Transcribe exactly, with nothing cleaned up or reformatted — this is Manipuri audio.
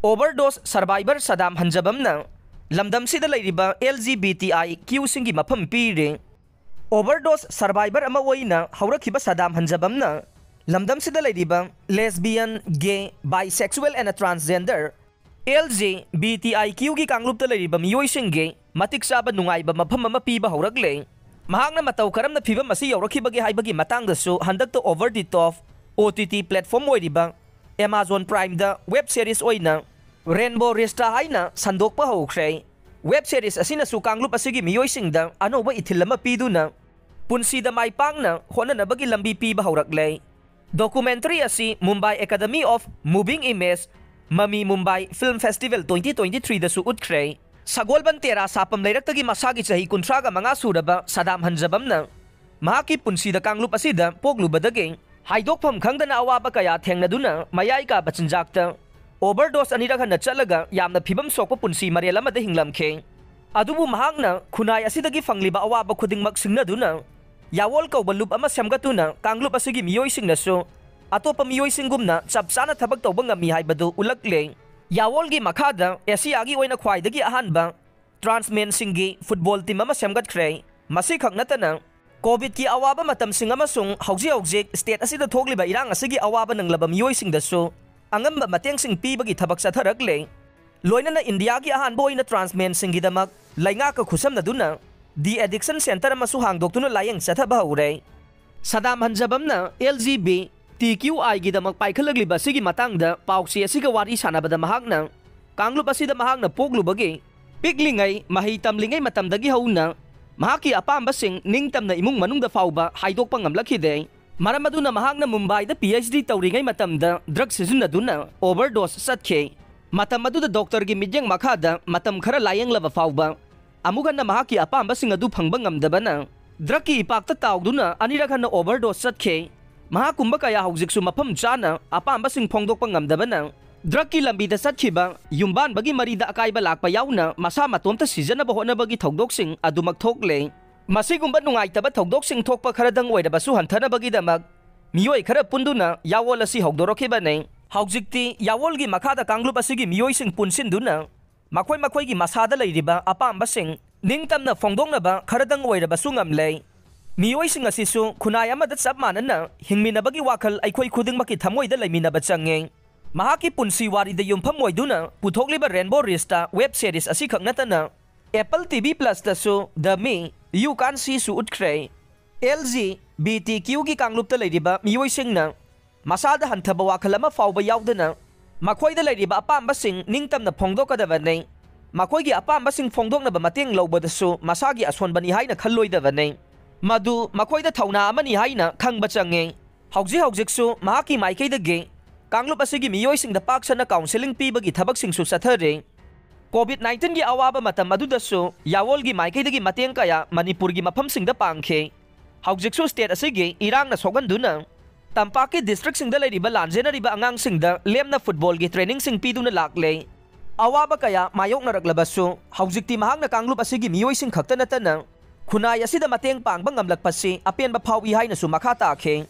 Overdose survivor ꯁꯗꯥꯝ ꯍꯟꯖꯕꯝꯅ ꯂꯝꯗꯝꯁꯤꯗ ꯂꯩꯔꯤꯕ L G B T I Q ꯁꯤꯡꯒꯤ ꯃꯐꯝ ꯄꯤꯔꯤ꯫ Overdose survivor ꯑꯃ ꯑꯣꯏꯅ ꯍꯧꯔꯛꯈꯤꯕ ꯁꯗꯥꯝ ꯍꯟꯖꯕꯝꯅ ꯂꯝꯗꯝꯁꯤꯗ ꯂꯩꯔꯤꯕ lesbian, gay, bisexual and transgender, L G B T I Q ꯒꯤ ꯀꯥꯡꯂꯨꯞꯇ ꯂꯩꯔꯤꯕ ꯃꯤꯑꯣꯏꯁꯤꯡꯒꯤ ꯃꯇꯤꯛ ꯆꯥꯕ ꯅꯨꯡꯉꯥꯏꯕ ꯃꯐꯝ ꯑꯃ ꯄꯤꯕ ꯍꯧꯔꯛꯂꯦ꯫ ꯃꯍꯥꯛꯅ ꯃꯇꯧ ꯀꯔꯝꯅ ꯐꯤꯚꯝ ꯑꯁꯤ ꯌꯧꯔꯛꯈꯤꯕꯒꯦ ꯍꯥꯏꯕꯒꯤ ꯃꯇꯥꯡꯗꯁꯨ ꯍꯟꯗꯛꯇ over the top O T T platform ꯑꯣꯏꯔꯤꯕ Amazon Primeꯗ web series ꯑꯣꯏꯅ Rainbow Rista ꯍꯥꯏꯅ ꯁꯟꯗꯣꯛꯄ ꯍꯧꯈ꯭ꯔꯦ꯫ Web series ꯑꯁꯤꯅꯁꯨ ꯀꯥꯡꯂꯨꯞ ꯑꯁꯤꯒꯤ ꯃꯤꯑꯣꯏꯁꯤꯡꯗ ꯑꯅꯧꯕ ꯏꯊꯤꯜ ꯑꯃ ꯄꯤꯗꯨꯅ ꯄꯨꯟꯁꯤꯗ ꯃꯥꯏ ꯄꯥꯛꯅ ꯍꯣꯠꯅꯅꯕꯒꯤ ꯂꯝꯕꯤ ꯄꯤꯕ ꯍꯧꯔꯛꯂꯦ꯫ Documentary ꯑꯁꯤ Mumbai Academy of Moving Image, ꯃꯃꯤ ꯃꯨꯝꯕꯥꯏ Film Festival twenty twenty-threeꯗꯁꯨ ꯎꯠꯈ꯭ꯔꯦ꯫ ꯁꯒꯣꯜꯕꯟ ꯇꯦꯔꯥ ꯁꯥꯄꯝ ꯂꯩꯔꯛꯇꯒꯤ ꯃꯁꯥꯒꯤ ꯆꯍꯤ ꯀꯨꯟꯊ꯭ꯔꯥꯒ ꯃꯉꯥ ꯁꯨꯔꯕ ꯁꯗꯥꯝ ꯍꯟꯖꯕꯝꯅ ꯃꯍꯥꯛꯀꯤ ꯄꯨꯟꯁꯤꯗ ꯀꯥꯡꯂꯨꯞ ꯑꯁꯤꯗ ꯄꯣꯛꯂꯨꯕꯗꯒꯤ ꯍꯥꯏꯗꯣꯛꯐꯝ ꯈꯪꯗꯅ ꯑꯋꯥꯕ ꯀꯌꯥ ꯊꯦꯡꯅꯗꯨꯅ ꯃꯌꯥꯏ ꯀꯥꯕ ꯆꯤꯟꯖꯥꯛꯇ overdose ꯑꯅꯤꯔꯛ ꯍꯟꯅ ꯆꯠꯂꯒ ꯌꯥꯝꯅ ꯐꯤꯕꯝ ꯁꯣꯛꯄ ꯄꯨꯟꯁꯤ ꯃꯔꯦꯜ ꯑꯃꯗ ꯍꯤꯡꯂꯝꯈꯤ꯫ ꯑꯗꯨꯕꯨ ꯃꯍꯥꯛꯅ ꯈꯨꯟꯅꯥꯏ ꯑꯁꯤꯗꯒꯤ ꯐꯪꯂꯤꯕ ꯑꯋꯥꯕ ꯈꯨꯗꯤꯡꯃꯛ ꯁꯤꯡꯅꯗꯨꯅ ꯌꯥꯋꯣꯜ ꯀꯧꯕ ꯂꯨꯞ ꯑꯃ ꯁꯦꯝꯒꯠꯇꯨꯅ ꯀꯥꯡꯂꯨꯞ ꯑꯁꯤꯒꯤ ꯃꯤꯑꯣꯏꯁꯤꯡꯅꯁꯨ ꯑꯇꯣꯞꯄ ꯃꯤꯑꯣꯏꯁꯤꯡꯒꯨꯝꯅ ꯆꯞ ꯆꯥꯅ ꯊꯕꯛ ꯇꯧꯕ ꯉꯝꯃꯤ ꯍꯥꯏꯕꯗꯨ ꯎꯠꯂꯛꯂꯦ꯫ ꯌꯥꯋꯣꯜꯒꯤ ꯃꯈꯥꯗ ꯑꯦꯁꯤꯌꯥꯒꯤ ꯑꯣꯏꯅ ꯈ꯭ꯋꯥꯏꯗꯒꯤ ꯑꯍꯥꯟꯕ transmenꯁꯤꯡꯒꯤ football team ꯑꯃ ꯁꯦꯝꯒꯠꯈ꯭ꯔꯦ꯫ ꯃꯁꯤꯈꯛ ꯅꯠꯇꯅ COVIDꯀꯤ ꯑꯋꯥꯕ ꯃꯇꯝꯁꯤꯡ ꯑꯃꯁꯨꯡ ꯍꯧꯖꯤꯛ ꯍꯧꯖꯤꯛ state ꯑꯁꯤꯗ ꯊꯣꯛꯂꯤꯕ ꯏꯔꯥꯡ ꯑꯁꯤꯒꯤ ꯑꯋꯥꯕ ꯅꯪꯂꯕ ꯃꯤꯑꯣꯏꯁꯤꯡꯗꯁꯨ ꯑꯉꯝꯕ ꯃꯇꯦꯡꯁꯤꯡ ꯄꯤꯕꯒꯤ ꯊꯕꯛ ꯆꯠꯊꯔꯛꯂꯦ꯫ ꯂꯣꯏꯅꯅ ꯏꯟꯗꯤꯌꯥꯒꯤ ꯑꯍꯥꯟꯕ ꯑꯣꯏꯅ transmenꯁꯤꯡꯒꯤꯗꯃꯛ ꯂꯩꯉꯥꯛꯀ ꯈꯨꯠꯁꯝꯅꯗꯨꯅ de-addiction centre ꯑꯃꯁꯨ ꯍꯥꯡꯗꯣꯛꯇꯨꯅ ꯂꯥꯌꯦꯡ ꯆꯠꯊꯕ ꯍꯧꯔꯦ꯫ ꯁꯗꯥꯝ ꯍꯟꯖꯕꯝꯅ L G B T Q Iꯒꯤꯗꯃꯛ ꯄꯥꯏꯈꯠꯂꯛꯂꯤꯕ ꯑꯁꯤꯒꯤ ꯃꯇꯥꯡꯗ ꯄꯥꯎꯆꯦ ꯑꯁꯤꯒ ꯋꯥꯔꯤ ꯁꯥꯟꯅꯕꯗ ꯃꯍꯥꯛꯅ ꯀꯥꯡꯂꯨꯞ ꯑꯁꯤꯗ ꯃꯍꯥꯛꯅ ꯄꯣꯛꯂꯨꯕꯒꯤ ꯄꯤꯛꯂꯤꯉꯩ, ꯃꯍꯩ ꯇꯝꯂꯤꯉꯩ ꯃꯇꯝꯗꯒꯤ ꯍꯧꯅ ꯃꯍꯥꯛꯀꯤ ꯑꯄꯥꯝꯕꯁꯤꯡ ꯅꯤꯡꯇꯝꯅ ꯏꯃꯨꯡ ꯃꯅꯨꯡꯗ ꯐꯥꯎꯕ ꯍꯥꯏꯗꯣꯛꯄ ꯉꯝꯂꯛꯈꯤꯗꯦ꯫ ꯃꯔꯝ ꯑꯗꯨꯅ ꯃꯍꯥꯛꯅ ꯃꯨꯝꯕꯥꯏꯗ PhD ꯇꯧꯔꯤꯉꯩ ꯃꯇꯝꯗ drug ꯁꯤꯖꯤꯟꯅꯗꯨꯅ overdose ꯆꯠꯈꯤ꯫ ꯃꯇꯝ ꯑꯗꯨꯗ doctorꯒꯤ ꯃꯤꯠꯌꯦꯡ ꯃꯈꯥꯗ ꯃꯇꯝ ꯈꯔ ꯂꯥꯌꯦꯡꯂꯕ ꯐꯥꯎꯕ ꯑꯃꯨꯛ ꯍꯟꯅ ꯃꯍꯥꯛꯀꯤ ꯑꯄꯥꯝꯕꯁꯤꯡ ꯑꯗꯨ ꯐꯪꯕ ꯉꯝꯗꯕꯅ drugꯀꯤ ꯏꯄꯥꯛꯇ ꯇꯥꯎꯗꯨꯅ ꯑꯅꯤꯔꯛ ꯍꯟꯅ overdose ꯆꯠꯈꯤ꯫ ꯃꯍꯥꯛꯀꯨꯝꯕ ꯀꯌꯥ ꯍꯧꯖꯤꯛꯁꯨ ꯃꯐꯝ ꯆꯥꯅ ꯑꯄꯥꯝꯕꯁꯤꯡ ꯐꯣꯡꯗꯣꯛꯄ ꯉꯝꯗꯕꯅ drugꯀꯤ ꯂꯝꯕꯤꯗ ꯆꯠꯈꯤꯕ ꯌꯨꯝꯕꯥꯟꯕꯒꯤ ꯃꯔꯤꯗ ꯑꯀꯥꯏꯕ ꯂꯥꯛꯄ ꯌꯥꯎꯅ ꯃꯁꯥ ꯃꯇꯣꯝꯇ ꯁꯤꯖꯅꯕ ꯍꯣꯠꯅꯕꯒꯤ ꯊꯧꯗꯣꯛꯁꯤꯡ ꯑꯗꯨꯃꯛ ꯊꯣꯛꯂꯦ꯫ ꯃꯁꯤꯒꯨꯝꯕ ꯅꯨꯡꯉꯥꯏꯇꯕ ꯊꯧꯗꯣꯛꯁꯤꯡ ꯊꯣꯛꯄ ꯈꯔꯗꯪ ꯑꯣꯏꯔꯕꯁꯨ ꯍꯟꯊꯅꯕꯒꯤꯗꯃꯛ ꯃꯤꯑꯣꯏ ꯈꯔ ꯄꯨꯟꯗꯨꯅ ꯌꯥꯋꯣꯜ ꯑꯁꯤ ꯍꯧꯗꯣꯔꯛꯈꯤꯕꯅꯤ꯫ ꯍꯧꯖꯤꯛꯇꯤ ꯌꯥꯋꯣꯜꯒꯤ ꯃꯈꯥꯗ ꯀꯥꯡꯂꯨꯞ ꯑꯁꯤꯒꯤ ꯃꯤꯑꯣꯏꯁꯤꯡ ꯄꯨꯟꯁꯤꯟꯗꯨꯅ ꯃꯈꯣꯏ ꯃꯈꯣꯏꯒꯤ ꯃꯁꯥꯗ ꯂꯩꯔꯤꯕ ꯑꯄꯥꯝꯕꯁꯤꯡ ꯅꯤꯡꯇꯝꯅ ꯐꯣꯡꯗꯣꯛꯅꯕ ꯈꯔꯗꯪ ꯑꯣꯏꯔꯕꯁꯨ ꯉꯝꯂꯦ꯫ ꯃꯤꯑꯣꯏꯁꯤꯡ ꯑꯁꯤꯁꯨ ꯈꯨꯟꯅꯥꯏ ꯑꯃꯗ ꯆꯞ ꯃꯥꯟꯅꯅ ꯍꯤꯡꯃꯤꯟꯅꯕꯒꯤ ꯋꯥꯈꯜ ꯑꯩꯈꯣꯏ ꯈꯨꯗꯤꯡꯃꯛꯀꯤ ꯊꯃꯣꯏꯗ ꯂꯩꯃꯤꯟꯅꯕ ꯆꯪꯉꯤ꯫ ꯃꯍꯥꯛꯀꯤ ꯄꯨꯟꯁꯤ ꯋꯥꯔꯤꯗ ꯌꯨꯝꯐꯝ ꯑꯣꯏꯗꯨꯅ ꯄꯨꯊꯣꯛꯂꯤꯕ Rainbow Rishta web series ꯑꯁꯤꯈꯛ ꯅꯠꯇꯅ Apple T V Plus ꯇꯁꯨ The Me, You Can't See ꯁꯨ ꯎꯠꯈ꯭ꯔꯦ꯫ L G B T Q ꯒꯤ ꯀꯥꯡꯂꯨꯞꯇ ꯂꯩꯔꯤꯕ ꯃꯤꯑꯣꯏꯁꯤꯡꯅ ꯃꯁꯥꯗ ꯍꯟꯊꯕ ꯋꯥꯈꯜ ꯑꯃ ꯐꯥꯎꯕ ꯌꯥꯎꯗꯅ ꯃꯈꯣꯏꯗ ꯂꯩꯔꯤꯕ ꯑꯄꯥꯝꯕꯁꯤꯡ ꯅꯤꯡꯇꯝꯅ ꯐꯣꯡꯗꯣꯛꯀꯗꯕꯅꯤ꯫ ꯃꯈꯣꯏꯒꯤ ꯑꯄꯥꯝꯕꯁꯤꯡ ꯐꯣꯡꯗꯣꯛꯅꯕ ꯃꯇꯦꯡ ꯂꯧꯕꯗꯁꯨ ꯃꯁꯥꯒꯤ ꯑꯁꯣꯟꯕꯅꯤ ꯍꯥꯏꯅ ꯈꯜꯂꯣꯏꯗꯕꯅꯤ꯫ ꯃꯗꯨ ꯃꯈꯣꯏꯗ ꯊꯧꯅꯥ ꯑꯃꯅꯤ ꯍꯥꯏꯅ ꯈꯪꯕ ꯆꯪꯉꯤ꯫ ꯍꯧꯖꯤꯛ ꯍꯧꯖꯤꯛꯁꯨ ꯃꯍꯥꯛꯀꯤ ꯃꯥꯏꯀꯩꯗꯒꯤ ꯀꯥꯡꯂꯨꯞ ꯑꯁꯤꯒꯤ ꯃꯤꯑꯣꯏꯁꯤꯡꯗ ꯄꯥꯛ ꯁꯟꯅ counselling ꯄꯤꯕꯒꯤ ꯊꯕꯛꯁꯤꯡꯁꯨ ꯆꯠꯊꯔꯤ꯫ COVID nineteen ꯒꯤ ꯑꯋꯥꯕ ꯃꯇꯝ ꯑꯗꯨꯗꯁꯨ ꯌꯥꯋꯣꯜꯒꯤ ꯃꯥꯏꯀꯩꯗꯒꯤ ꯃꯇꯦꯡ ꯀꯌꯥ ꯃꯅꯤꯄꯨꯔꯒꯤ ꯃꯐꯝꯁꯤꯡꯗ ꯄꯥꯡꯈꯤ꯫ ꯍꯧꯖꯤꯛꯁꯨ state ꯑꯁꯤꯒꯤ ꯏꯔꯥꯡꯅ ꯁꯣꯛꯍꯟꯗꯨꯅ ꯇꯝꯄꯥꯛꯀꯤ district ꯁꯤꯡꯗ ꯂꯩꯔꯤꯕ ꯂꯥꯟꯖꯦꯟꯅꯔꯤꯕ ꯑꯉꯥꯡꯁꯤꯡꯗ ꯂꯦꯝꯅ football ꯒꯤ training ꯁꯤꯡ ꯄꯤꯗꯨꯅ ꯂꯥꯛꯂꯦ꯫ ꯑꯋꯥꯕ ꯀꯌꯥ ꯃꯥꯌꯣꯛꯅꯔꯛꯂꯕꯁꯨ ꯍꯧꯖꯤꯛꯇꯤ ꯃꯍꯥꯛꯅ ꯀꯥꯡꯂꯨꯞ ꯑꯁꯤꯒꯤ ꯃꯤꯑꯣꯏꯁꯤꯡ ꯈꯛꯇ ꯅꯠꯇꯅ ꯈꯨꯟꯅꯥꯏ ꯑꯁꯤꯗ ꯃꯇꯦꯡ ꯄꯥꯡꯕ ꯉꯝꯂꯛꯄꯁꯤ ꯑꯄꯦꯟꯕ ꯐꯥꯎꯏ ꯍꯥꯏꯅꯁꯨ ꯃꯈꯥ ꯇꯥꯈꯤ꯫